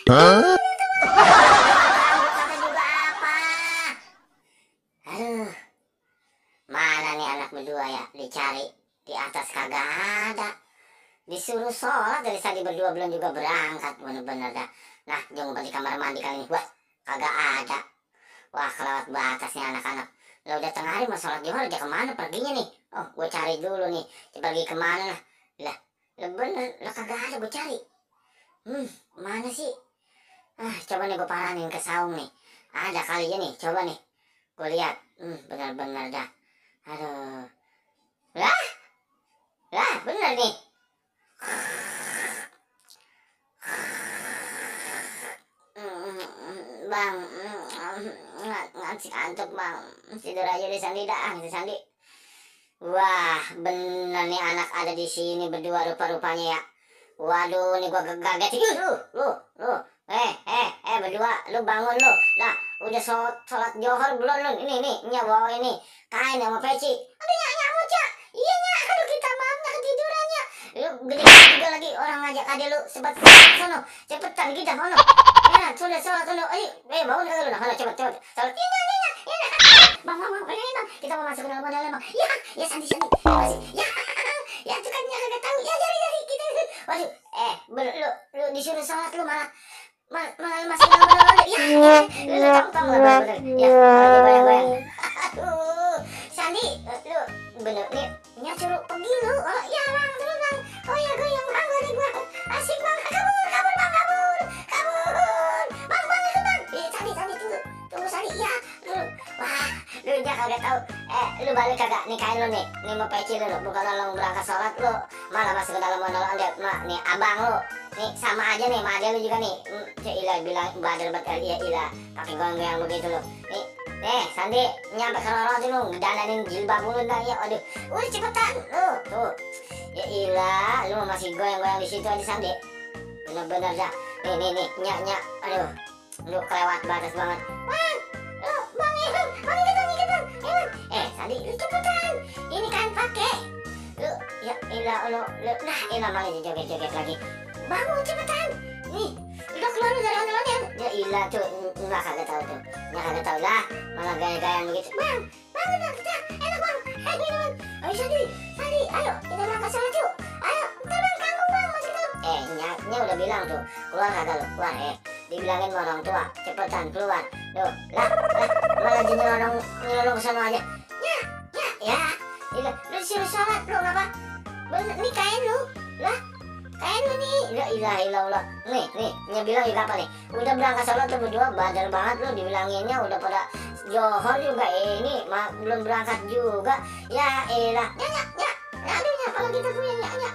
Hah? Kata juga apa? Aduh, mana nih anak berdua ya? Dicari di atas kagak ada. Disuruh sholat dari tadi berdua belum juga berangkat, bener-bener dah. Nah, jangan di kamar mandi kali ini. Wah, kagak ada. Wah, kelewat batasnya anak-anak. Lo udah tengah hari mau sholat zuhur, dia kemana perginya nih? Oh, gue cari dulu nih. Dia pergi kemana lah? Lah, bener, lah kagak ada gue cari. Mana sih? Coba nih gue paranin ke saung nih. Ada kali ya nih, coba nih. Gue lihat, bener-bener dah. Aduh. Lah, bener nih. Bang, ngasih antuk bang, tidur aja di Sandi dah, si Sandi. Wah, bener nih anak ada di sini berdua rupa-rupanya ya. Waduh, nih gua kaget lu, berdua, lu bangun lu. Nah, udah sholat johor belum lu? Ini nih, bawa ini kain sama peci. Aduh, nyak mau cak. Iya nyak, aduh kita maafnya ketidurannya. Lu gede juga lagi orang ngajak aja lu sebat sono, cepetan kita sono. Ya, sudah sholat sono. Bangun kagak lu? Nah, cepet sholat. Iya. Bang, kita mau masuk ke dalam bang. Ya Sandi. Ya itu kan nyak kagak tahu. Ya jari kita. Waduh, lu disuruh sholat lu malah masuk ke dalam bang. Ya, lu tahu bener. Ya, goyang. Aduh, Sandi, lu bener nih, nyak suruh pergi lu. Oh iya bang, terus bang. Oh ya goyang bang, gua asik bang. Kabur bang, kabur. Bang, itu bang. Sandi tunggu Sandi. Ya, lu. Wah, lu nyak kagak tahu. Lu balik kagak nih kain lu nih mau peci lu, bukan lu berangkat sholat lu malah masuk ke dalam mondol ondet. Nih abang lu nih sama aja nih, sama lu juga nih. Ilah bilang badar batal iya pakai goyang begitu lu. Nih Sandi nyampe ke roti lu ngedananin jilbab lu ntar ya. Aduh, udah cepetan lu tuh. Ya ilah, lu masih goyang di situ aja Sandi. Bener-bener dah. Nih nyak. Aduh, lu kelewat batas banget. Bang, Sandi, lu cepetan. Ini kan pakai. Lu, ya ilah lu. Nah, ilah malah joget-joget lagi. Bangun cepetan. Nih, udah keluar dari ondel-ondel. Ya ilah tuh, enggak kagak tahu tuh. Enggak kagak tahu lah, malah gaya-gayaan begitu. Bang, bangun dong kita. Enak bang. Minum. Ayo Sandi, ayo kita berangkat sholat yuk. Ayo, ntar bang, kangkung bang, masuk ke dalam. Nyaknya udah bilang tuh, keluar kagak lu, keluar dibilangin sama orang tua, cepetan keluar. Loh, lah, malah nyelonong kesana aja. Ya, lu disuruh sholat lu ngapa? Bener, nih kain lu, lah, kain lu nih. La ilaha illallah. Nih, bilang juga apa nih? Udah berangkat sholat tuh berdua, badar banget lu dibilanginnya udah pada johor juga ini, belum berangkat juga. Ya elah, nyak, aduh nyak, kalau kita punya nyak,